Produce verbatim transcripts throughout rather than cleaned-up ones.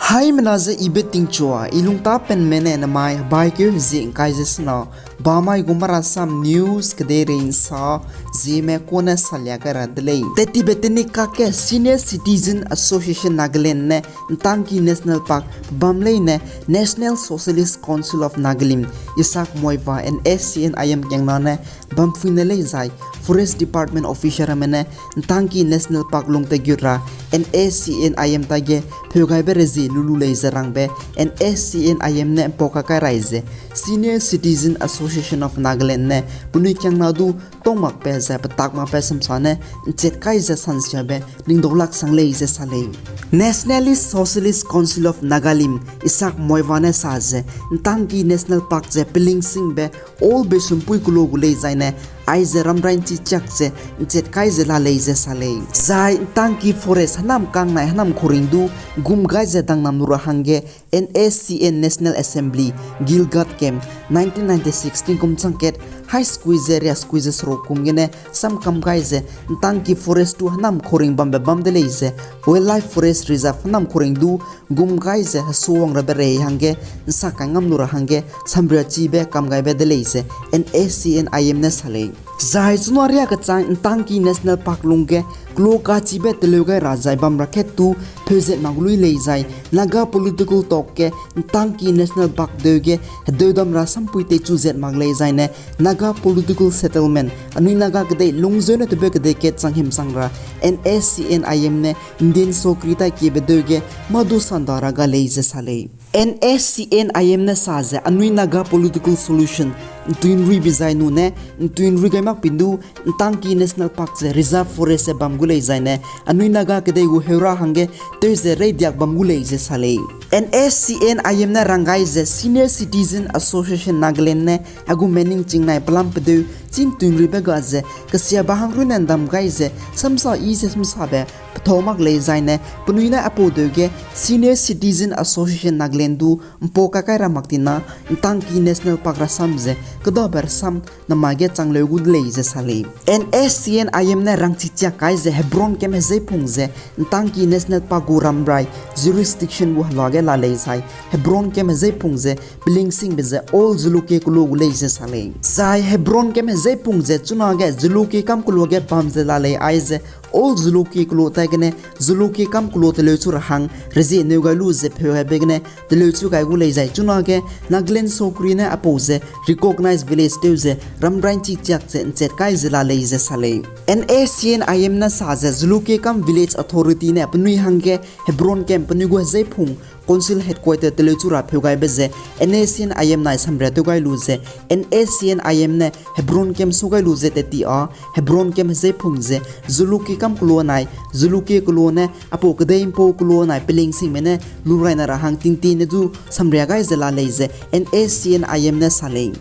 Haimena ze ibe tingchua, i lungtapenme ne nemai hebaikeu hezie ngkai ze sena, bamai gu marasam news kedeirei nsa, zieme kone salia kai ra de lei. Tettibe tenik kakge Senior Citizen Association Nagaland ne ntangki National Park pebam leine National Socialist Council of Nagalim, Isak Muivah, N S C N I M kiangna ne bampuine lei zai Forest Department officer ramme ne ntangki National Park lungtegut ra N S C N I M taige peugaibe rezie lulu lei ze rangbe N S C N I M ne mpau kakai rai ze Senior Citizen Association of Nagaland ne penui kiangna du tongmakbe zai petakmakbe samsa ne nchet kai ze sansiabe ningdaulak sang lei ze sa lei. Nationalist Socialist Council of Nagalim, Isak Muivah ne sa ze, ntangki National Park ze pelingsingbe all besumpui kelo gu lei zaine, aize ramrai nchi chiak ze nchet kai ze la lei ze sa lei. Zai ntangki forest hênam kang nai hênam khuring du gum gai ze dangnam lu ra hangge N S C N National Assembly, Gilgit Camp, nineteen ninety-six tingkum changkat hai sekui ze riak sekui ze seruk kum gene samkam gai ze ntangki forest du hênam khuring bambe bam de lei ze Wildlife Forest Reserve hênam khuring du gum gai ze hesuwang rabe rei hangge nsa kai ngam lu ra hangge samria chibe kam gaibe de lei ze N S C N I M ne sa lei. Zai chuna riak kechang ntangki National Park lungge kelo kachibe teleu gai ra zai bam ra khat tu peuzet mak lui lei zai Naga political talk ge ntangki National Park deu ge hedeu dam ra sampui teichu zet mak lei zaine Naga political settlement anui Naga kedei lungzeu ne tebe kedei kat chang himsang ra N S C N I M ne Indian sokri tai kiebe deu ge mâ du sanda ra ga lei ze sa lei. N S C N I M ne sa ze anui Naga political solution ntuinrui bi zai nune ntuinrui gai mak pin du ntangki National Park ze reserve forest ze bam gu lei zaine anui Naga kedei gu heura hangge tew ze reidiak bam gu lei ze sa lei. N S C N I M ne rang gai ze Senior Citizen Association Nagaland ne agu mening chingnai pelam pedeu chin tuinruibe ga ze kesiabe hang runne ndam gai ze samsa i ze samsabe pethau mak lei zaine penui ne apau deu ge Senior Citizen Association Nagaland du mpau kakai ra mak tina ntangki National Park rasam ze kedabe rasam namai ge changleu gu de lei ze sa lei. N S C N I M ne rangchi chiak kai ze Hebron Camp hezeipung ze ntangki National Park gu ramrai jurisdiction gu helage la lei zai Hebron Camp hezeipung ze pelingsingbe ze all Jalukie kelo gu lei ze sa lei. Zai Hebron Camp hezeipung ze chunage Jalukie kam kelo ge bam ze la lei aize all Jalukie kelo tai gene Jalukie kam kelo teleu chu ra hang rezie neu gai lu ze peu gaibe gene teleu chu gai gu lei zai chunage Nagaland sokri ne apau ze recognized village tew ze ramrai nchi chiak ze nchet kai ze la lei ze sa lei. N S C N I M ne sa ze Jalukie kam village authority ne penui hangge Hebron Camp penui gu hezeipung Council Headquarter teleu chu ra peu gaibe ze N S C N I M nai samria tew gai lu ze N S C N I M ne Hebron Camp su gai lu ze teti a Hebron Camp hezeipung ze Jalukie kam kelo nai Jalukie kelo ne apau kedei mpau kelo nai pelingsingme ne lu raina ra hang tingti ne du samria gai ze la lei ze N S C N I M ne sa lei.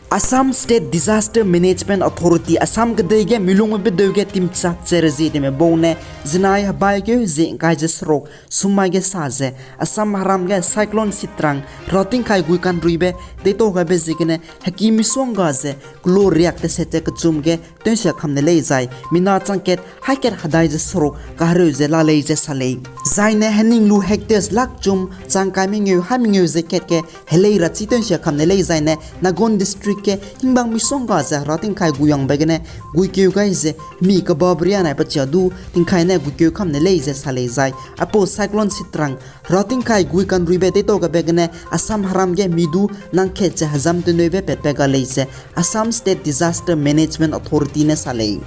Assam State Disaster Management Authority, Assam kedei ge milungme bedeu ge timchak ze rezie deme bau ne zinai hebaikeu hezie ngkai ze seruk summai ge sa ze Assam heram ge Cyclone Sitrang ratingkai gui kanruibe deitau gaibe ziegene heki misongga ze kelo riak teset ze kechum ge tewnsia kam ne lei zai mina changkat haikat hedai ze seruk kahereu ze la lei ze sa lei. Zaine hening lu hectares lak chum changkai mengeu hai mengeu ze kat ge helei ra chi tewnsia kam ne lei zaine Nagaon District ge hingbang misongga ze hera tingkai gui yangbe gene guikeu gai ze mi kebabria nai pechia du tingkai ne guikeu kam ne lei ze sa lei zai apau Cyclone Sitrang hera tingkai gui kanruibe deitau gabe gene Assam heram ge mi du nang kat ze hezam teneube patbe ga lei ze Assam State Disaster Management Authority ne sa lei.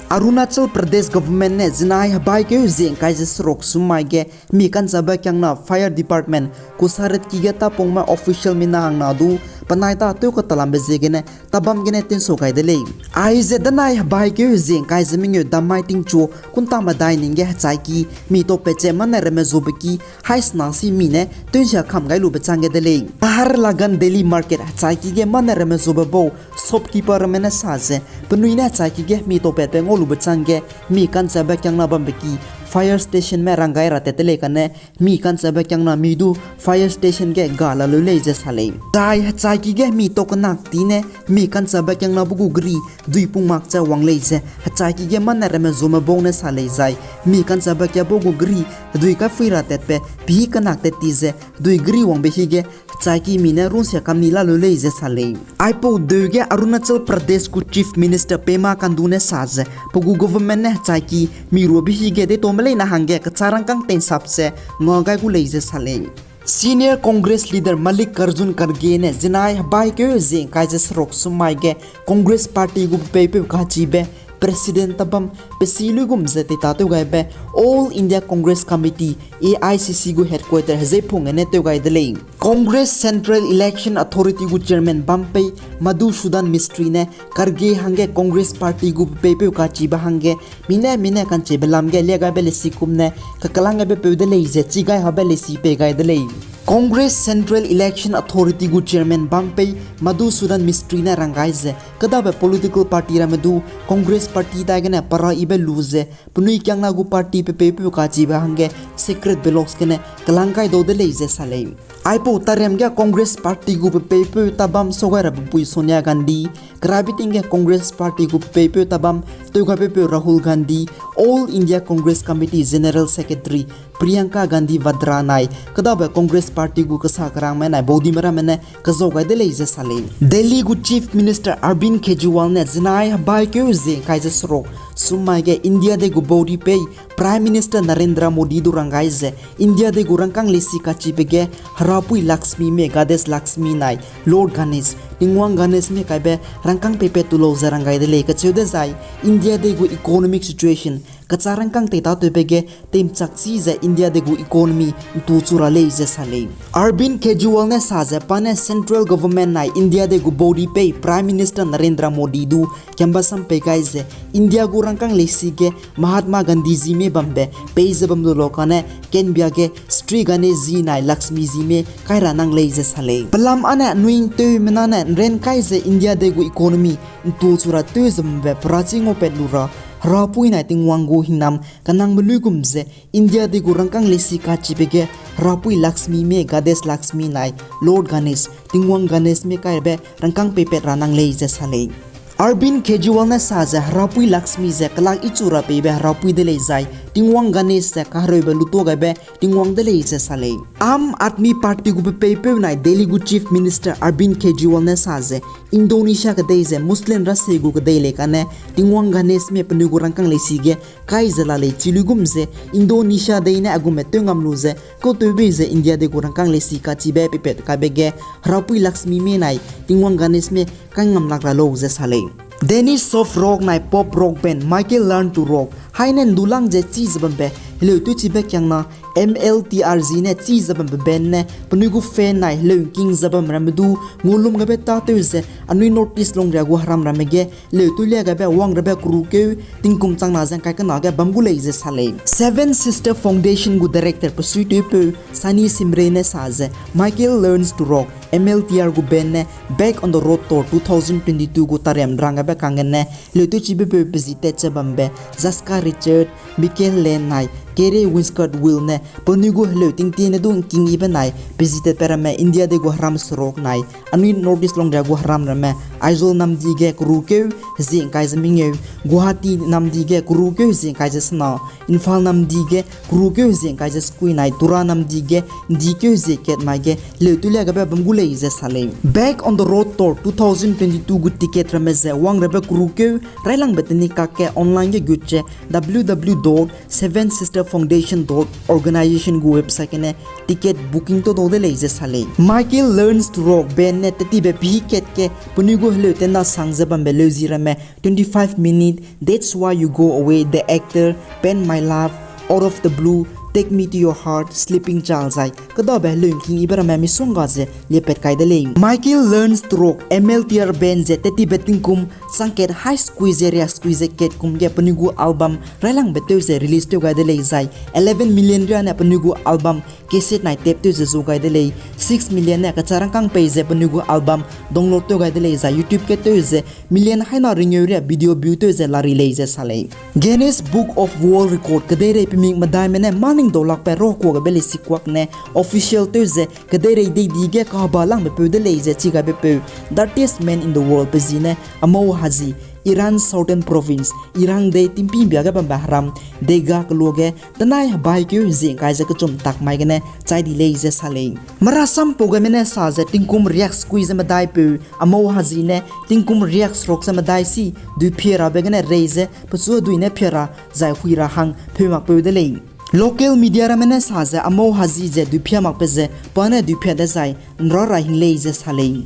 Arunachal Pradesh Government ne zinai hebaikeu hezie ngkai ze seruk summai ge mi kanchabe kiangna Fire Department kusaretki ge tapungme official mina hangna du penai ta tew katalambe ziegene tabam gene tensau gai de lei. Aize danai hebaikeu hezie ngkai ze mengeu dammai tingchu kunta medai ning ge hechaiki mi taupat ze mane ramme zube ki hai sena si mi ne tewnsia kam gai lube chang ge de lei. Naharlagun Daily Market hechaiki ge mane ramme zube bau shopkeeper ramme ne sa ze penui ne hechaiki ge mi taupatbe ngau lube chang ge mi kanchabe kiangna bambe ki fire stationme ranggai ra tat te lei kane, mi kanchabe kiangna mi du fire station ge ga la lu lei ze sa lei. Zai hechaiki ge mi tau kenak ti ne mi kanchabe kiangna be gu geri dui pung mak ze wang lei ze hechaiki ge mane ramme zume bau ne sa lei zai, mi kanchabe kia be gu geri dui kaipui ra tatbe pehî kenak tat ti ze dui geri wangbe hi ge hechaiki mi ne runsia kam ni la lu lei ze sa lei. Aipau deu ge Arunachal Pradesh gu Chief Minister Pema Khandu ne sa ze, pe gu government ne hechaiki mi ruabe hi ge deitau me leine hangge kechârangkâng tei'nsap ze ngua gai gu lei ze sa lei. Senior Congress leader Mallikarjun Kharge ne zinai hebaikeu zie ngkai ze seruk sum mai ge Congress Party gu pepeipeu kachibe President tabam pesi luigum ze teitatew gaibe All India Congress Committee, A I C C gu headquarter hezei pung gene tew gai de lei. Congress Central Election Authority gu Chairman bam pei Madhusudan Mistry ne Kharge hangge Congress Party gu pepeipeu kachibe hangge mine mine ka'nchibe lam ge lia gaibe leisi kum ne kakelang gaibe peu de lei ze chi gai habe leisi pei gai de lei. Congress Central Election Authority gu Chairman bam pei Madhusudan Mistry ne rang gai ze, kêdabe political party ramme du Congress Party dai gene pera yibe lu ze penui kiangna gu party pepeipeu kachibe hangge secret ballots gene kelang gai dau de lei ze sa lei. Aipau tariam ge Congress Party gu pepeipeu tabam sau gai rabe pui Sonia Gandhi, kerabe ting ge Congress Party gu pepeipeu tabam tew gaibepeu Rahul Gandhi, All India Congress Committee General Secretary Priyanka Gandhi Vadra nai kêdabe Congress Party gu kesa kerangme nai baudime ramme ne kezau gai de lei ze sa lei. Delhi gu Chief Minister Arvind Kejriwal ne zinai hebaikeu zie ngkai ze seruk sum mai ge India dei gu baudi pei Prime Minister Narendra Modi du rang gai ze, India dei gu rangkâng leisi kachibe ge herapui Lakshmi me, Goddess Lakshmi nai Lord Ganesh, Tingwang Ganesh me kaibe rangkâng peipat tu lau ze rang gai de lei kacheu dezai, India dei gu economic situation kechârangkâng teitatewbe ge teimchak chî ze India dei gu economy ntu chu ra lei ze sa lei. Arvind Kejriwal ne sa ze pa ne central government nai India dei gu baudi pei Prime Minister Narendra Modi du kambasam pei gai ze India gu rangkâng leisi ge Mahatma Gandhi ji me bambe pei ze bam lu lau kane kenbia ge Sri Ganesh ji nai Lakshmi ji me kai ra nang lei ze sa lei. Pelam âne anui ’nteumena ne ’nran kai ze India dei gu economy ntu chu ra tew ze bambe perachi ngaupat lu ra herapui nai Tingwang gu hingnam kanangbe luigum ze India dei gu rangkâng leisi kachibe ge herapui Lakshmi me, Goddess Lakshmi nai Lord Ganesh, Tingwang Ganesh me kaibe rangkâng peipat ra nang lei ze sa lei. Arvind Kejriwal ne sa ze herapui Lakshmi ze kelak ichu ra peibe herapui de lei zai Tingwang Ganesh ze kahereube lutuâ gaibe Tingwang de lei ze sa lei. Aam Aadmi Party gu pepeipeu nai Delhi gu Chief Minister Arvind Kejriwal ne sa ze Indonesia kedei ze Muslim rasie gu kedei lei kane Tingwang Ganesh me penui gu rangkâng leisi ge kai ze la lei chi luigum ze Indonesia dei ne a gume tew ngam lu ze kautewbe ze India dei gu rangkâng leisi kachibe peipat kaibe ge herapui Lakshmi me nai Tingwang Ganesh me kai ngam lak ra lau ze sa lei. Danish soft rock nai pop rock band Michael Learns to Rock haine ’ndulang ze chî ze bambe heleu tewchibe kiangna M L T R ji ne chî ze bambe band ne penui gu fan nai heleu ’ngking ze bam ramme du ngulum gaibe tâtew ze anui North East lungria gu heram ramme ge heleu tewlia gaibe wang rabe kerukeu tingkum changna ze ’ngkai kena ge bam gu lei ze sa lei. Seven Sister Foundation gu director pesuitewpeu Sunny Shimray ne sa ze Michael Learns to Rock, M L T R gu band ne Back on the Road Tour two thousand twenty-two gu tariam rang gaibe kang gene heleu tewchibepeu pezi tat ze bambe Jessica Richard, Michael Learns nai Kerry Wishart-Wells ne penui gu heleu tingtie ne du ’ngking yibe nai pezi tatbe ramme India dei gu heram seruk nai anui North East lungria gu heram ramme Aizawl namdi ge kerukeu hezie ’ngkai ze mengeu, Guwahati namdi ge kerukeu hezie ’ngkai ze sena, Imphal namdi ge kerukeu hezie ’ngkai ze sekui nai Tura namdi ge ’ndikeu hezie kat mai ge heleu tewlia gaibe bam gu lei ze sa lei. Back on the Road Tour two thousand twenty-two gu ticket ramme ze wang rabe kerukeu railangbe teni kak ge online ge gut ze W W W dot Seven Sister Foundation dot organization gu website gene ticket booking tau dau de lei ze sa lei. Michael Learns to Rock band ne tetibe pehî kat ge penui gu heleu tena sang ze bambe leuzi ramme Twenty-five Minutes, That's Why You Go Away, The Actor, Paint My Life, Out of the Blue, Tell Me Why, Take Me to Your Heart, Sleeping Child zai kedabe heleu ’ngking ibe ramme misongga ze liepat kai de lei. Michael Learns to Rock, Amel Tearbands ze tettibe tingkum changkat hai sekui ze riak sekui ze kat kum ge penui gu album railangbe tew ze release tew gai de lei zai eleven million riane penui gu album cassette nai tape tew ze zu gai de lei. Six million ne kacharangkâng pei ze penui gu album download tew gai de lei zai YouTube ge tew ze million haina ringeu ria video view tew ze lari lei ze sa lei. Guinness Book of World Record kedeirei pemik medaime ne maning daulakbe rokuagabe lei sikuak ne official tew ze kedeirei deidi ge kahaba langbe peu de lei ze chigaibe peu, dirtiest man in the world pe zi ne Amou Haji, Iran Southern Province, Iran dei timpibia ge bambe heram, Dega keloa ge tenai hebaikeu hezie ’ngkai ze kechum tak mai gene chai di lei ze sa lei. Marasam pau gaime ne sa ze tingkum riak sekui ze medaipeu Amou Haji ne tingkum riak seruk ze medai si dui pia rabe gene rei ze pechu hedui ne pia ra zai hui ra hang peu makpeu de lei. Local media ramme ne sa ze Amou Haji ze dui pia makbe ze pa ne dui pia dezai ’nra ra hing lei ze sa lei.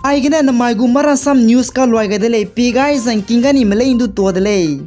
Aigene nemai gu Marasam News kaluai gai de lei, pie gai zai ’ngking gai ni me lei ’ndu tuâ de lei.